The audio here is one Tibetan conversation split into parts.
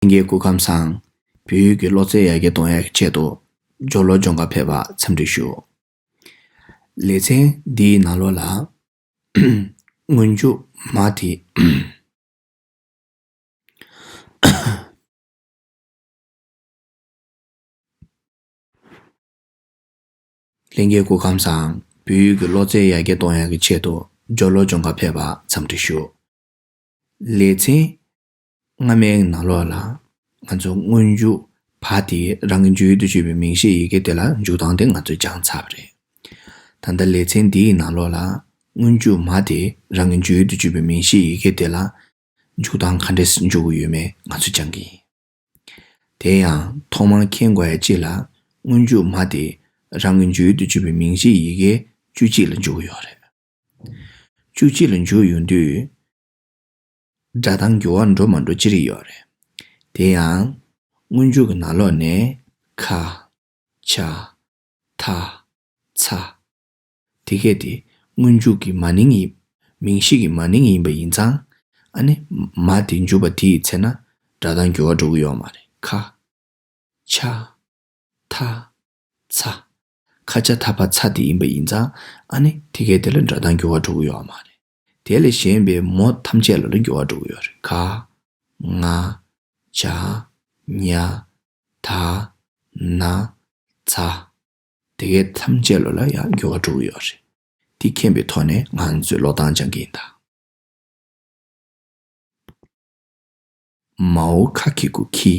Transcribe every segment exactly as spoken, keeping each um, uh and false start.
ལྷན་རྒྱས་སྐུ་ཁམས་བཟང་། བོད་ཡིག་གི་སློབ་ཚན་ཡར་རྒྱས་གཏོང་ཡག་གི་ཆེད་དུ་ཇོ་ལོ་ཇོང་ཁ་ཕེབས་པར་འཚམས་འདྲི་ཞུ། ལེ་ཚན་འདིའི་ནང་ལོགས་ལ་སྔོན་འཇུག་མ་དེ། ལྷན་རྒྱས་སྐུ་ཁམས་བཟང་། བོད་ཡིག་གི་སློབ་ཚན་ཡར་རྒྱས་གཏོང་ཡག་གི་ཆེད་དུ་ཇོ་ལོ་ཇོང་ཁ་ཕེབས་པར་འཚམས་འདྲི་ཞུ། ལེ་ཚན་སྔ་མའི་ནང་ལོགས་ལ་ང་ཚོ་སྔོན་འཇུག་བ་དེ་རང་གི་འཇུག་ཡུལ་དུ་གྱུར་པའི་མིང་གཞིའི་ཡི་གེ་དེ་ལ་འཇུག་སྟངས་དེ་ང་ཚོས་སྦྱངས་ཚར་བ་རེད། ད་ལྟ་ལེ་ཚན་འདིའི་ནང་ལོགས་ལ་སྔོན་འཇུག་མ་དེ་རང་གི་འཇུག་ཡུལ་དུ་གྱུར་པའི་མིང་གཞིའི་ཡི་གེ་དེ་ལ་འཇུག་སྟངས་ག་འདྲས་འཇུག་གི་ཡོད་མེད་ང་ཚོས་སྦྱང་གི་ཡིན། དེ་ཡང་ཐོག་མར་མཁྱེན་དགོས་ཡ་གཅིག་ལ་སྔོན་འཇུག་མ་དེ་རང་གི་འཇུག་ཡུལ་དུ་གྱུར་པའི་མིང་གཞིའི་ཡི་གེ་བཅུ་གཅིག་ལ་འཇུག་གི་ཡོད་རེད། བཅུ་གཅིག་ལ་འཇུག་ཡོང་དུས། སྒྲ་གདངས་འགྱུར་བ་འགྲོ་མ་འགྲོ་ཅི་རིགས་ཡོད་རེད། དེ་ཡང་སྔོན་འཇུག་གི་ནང་ལོགས་ནས་ཁ། ཆ། ཐ། ཚ། དེ་གས་དེ་སྔོན་འཇུག་གི་མ་ནིང་ཡིན། མིང་གཞི་གི་མ་ནིང་ཡིན་པ་ཡིན་ཙང་། ཨ་ནི་མ་དེ་འཇུག་པ་དེ་ཡི་ཚེ་ན་སྒྲ་གདངས་འགྱུར་བ་འགྲོ་གི་ཡོད་མ་རེད། ཁ། ཆ། ཐ། ཚ། ཁ་ཆ་ཐ་ཕ་ཚ་དེ་ཡིན་པ་ཡིན་ཙང་། ཨ་ནི་དེ་གས་དེ་ལ་སྒྲ་གདངས་འགྱུར་བ་འགྲོ་གི་ཡོད་མ་རེད། དེ་ལས་གཞན་པའི་མོ་ཐམས་ཅད་ལ་ལ་འགྱུར་བ་འགྲོ་གི་ཡོད་རེད། ག་ང་། ཇ། ཉ། ད། ན། ཚ། དེ་གས་ཐམས་ཅད་ལ་ལ་ཡང་འགྱུར་བ་འགྲོ་གི་ཡོད་རེད། དེ་མཁྱེན་པའི་ཐོག་ནས་ང་ཚོས་ཀློག་སྟངས་སྦྱང་གི་ཡིན་ད། མའོ་ཁ་གི་གུ་ཁི།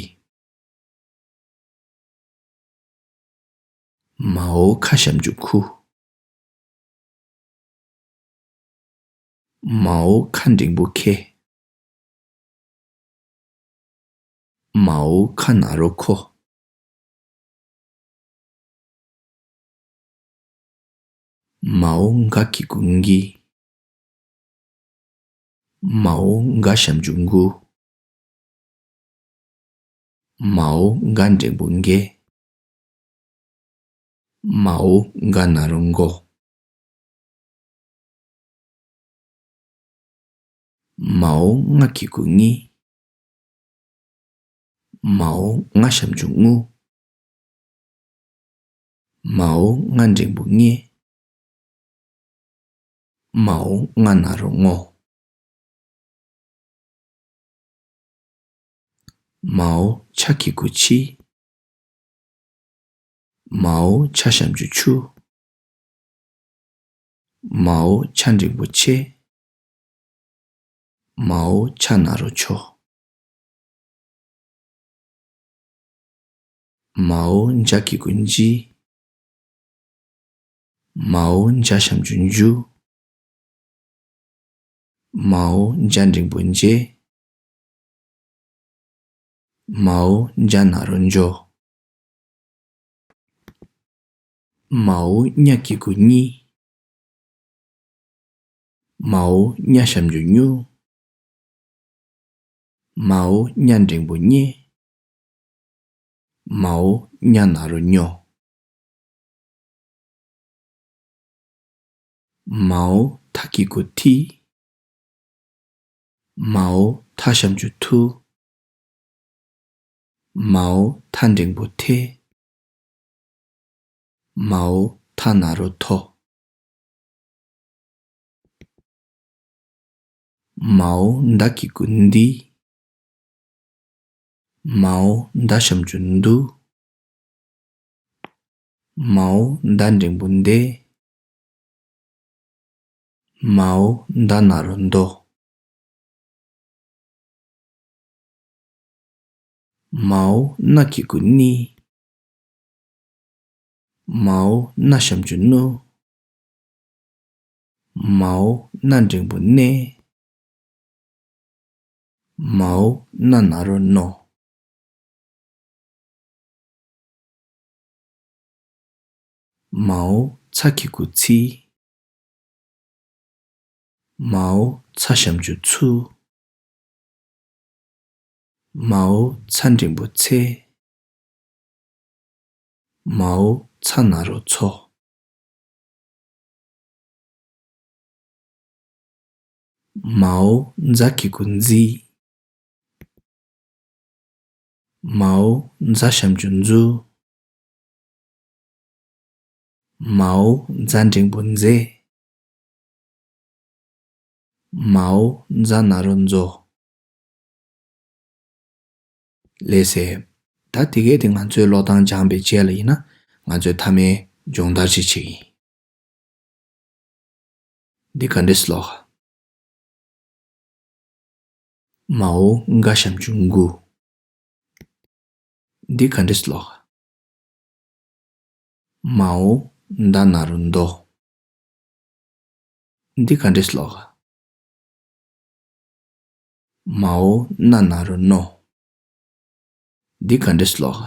མའོ་ཁ་ཞབས་ཀྱུ་ཁུ། མའོ་ཁ་འགྲེང་བུ་ཁེ། མའོ་ཁ་ན་རོ་ཁོ། མའོ་ག་གི་གུ་གི། མའོ་ག་ཞབས་ཀྱུ་གུ། མའོ་ག་འགྲེང་བུ་གེ། མའོ་ག་ན་རོ་གོ། མའོ་ང་གི་གུ་གཉི། མའོ་ང་ཞབས་ཀྱུ་གུ། མའོ་ང་འགྲེང་བུ་གཉེ། མའོ་ང་ན་རོ་ངོ། མའོ་ཆ་གི་གུ་ཆི། མའོ་ཆ་ཞབས་ཀྱུ་ཆུ། མའོ་ཆ་འགྲེང་བུ་ཆེ། མའོ་ཆ་ན་རོ་ཆོ། མའོ་ཇ་གི་གུ་ཇི། མའོ་ཇ་ཞབས་ཀྱུ་ཇུ། མའོ་ཇ་འགྲེང་བུ་ཇེ། མའོ་ཇ་ན་རོ་ཇོ། མའོ་ཉ་གི་གུ་ཉི། མའོ་ཉ་ཞབས་ཀྱུ་ཉུ། མའོ་ཉ་འགྲེང་བུ་ཉེ། མའོ་ཉ་ན་རོ་ཉོ། མའོ་ཐ་གི་གུ་ཐི། མའོ་ཐ་ཞབས་ཀྱུ་ཐུ། མའོ་ཐ་འགྲེང་བུ་ཐེ། མའོ་ཐ་ན་རོ་ཐོ། མའོ་ད་གི་གུ་འདི། མའོ་ད་ཞབས་ཀྱུ་འདུ། མའོ་ད་འགྲེང་བུ་འདེ། མའོ་ད་ན་རོ་འདོ། མའོ་ན་གི་གུ་ནི། མའོ་ན་ཞབས་ཀྱུ་ནུ། མའོ་ན་འགྲེང་བུ་ནེ། མའོ་ན་ན་རོ་ནོ། མའོ་ཚ་གི་གུ་ཚི། མའོ་ཚ་ཞབས་ཀྱུ་ཚུ། མའོ་ཚ་འགྲེང་བུ་ཚེ། མའོ་ཚ་ན་རོ་ཚོ། མའོ་ཛ་གི་གུ་ཛི། མའོ་ཛ་ཞབས་ཀྱུ་མཛུ། མའོ་ཛ་འགྲེང་བུ་མཛེ། མའོ་ཛ་ན་རོ་མཛོ། ལགས་སེ། ད་དེ་གས་དེ་ང་ཚོས་ཀློག་སྟངས་སྦྱངས་པའི་རྗེས་ལ་ཡིན་ན་ང་ཚོས་མཐའ་མའི་སྦྱོང་བརྡར་ཞིག་བྱེད་ཀྱི་ཡིན། འདི་ག་འདྲས་ཀློག་མའོ་ག་ཞབས་ཀྱུ་མགུ། འདི་ག་འདྲས་ཀློག་མའོ་ད་ན་རོ་མདོ། འདི་ག་འདྲས་ཀློག་མའོ་ན་ན་རོ་མནོ། འདི་ག་འདྲས་ཀློག་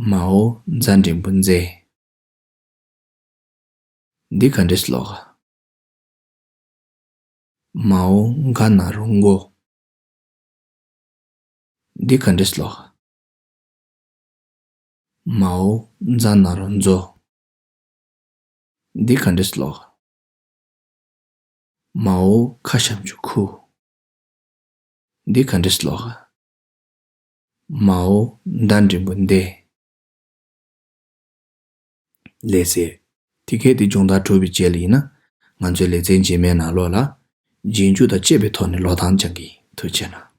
མའོ་ཛ་འགྲེང་བུ་མཛེ། འདི་ག་འདྲས་ཀློག་མའོ་ག་ན་རོ་མགོ། འདི་ག་འདྲས་ཀློག་མའོ་ཛ་ན་རོ་མཛོ། འདི་ག་འདྲས་ཀློག་མའོ་ཁ་ཞབས་ཀྱུ་མཁུ། འདི་ག་འདྲས་ཀློག་མའོ་ད་འགྲེང་བུ་མདེ། ལགས་སེ། དེ་གས་དེ་སྦྱོང་བརྡར་གྲུབ་པའི་རྗེས་ལ་ཡིན་ན་ང་ཚོའི་ལེ་ཚན་རྗེས་མའི་ནང་ལོགས་ལ་རྗེས་འཇུག་དང་བཅས་པའི་ཐོག་ནས་ཀློག་སྟངས་སྦྱང་གི་ཡིན། ཐུགས་རྗེ་གནང་།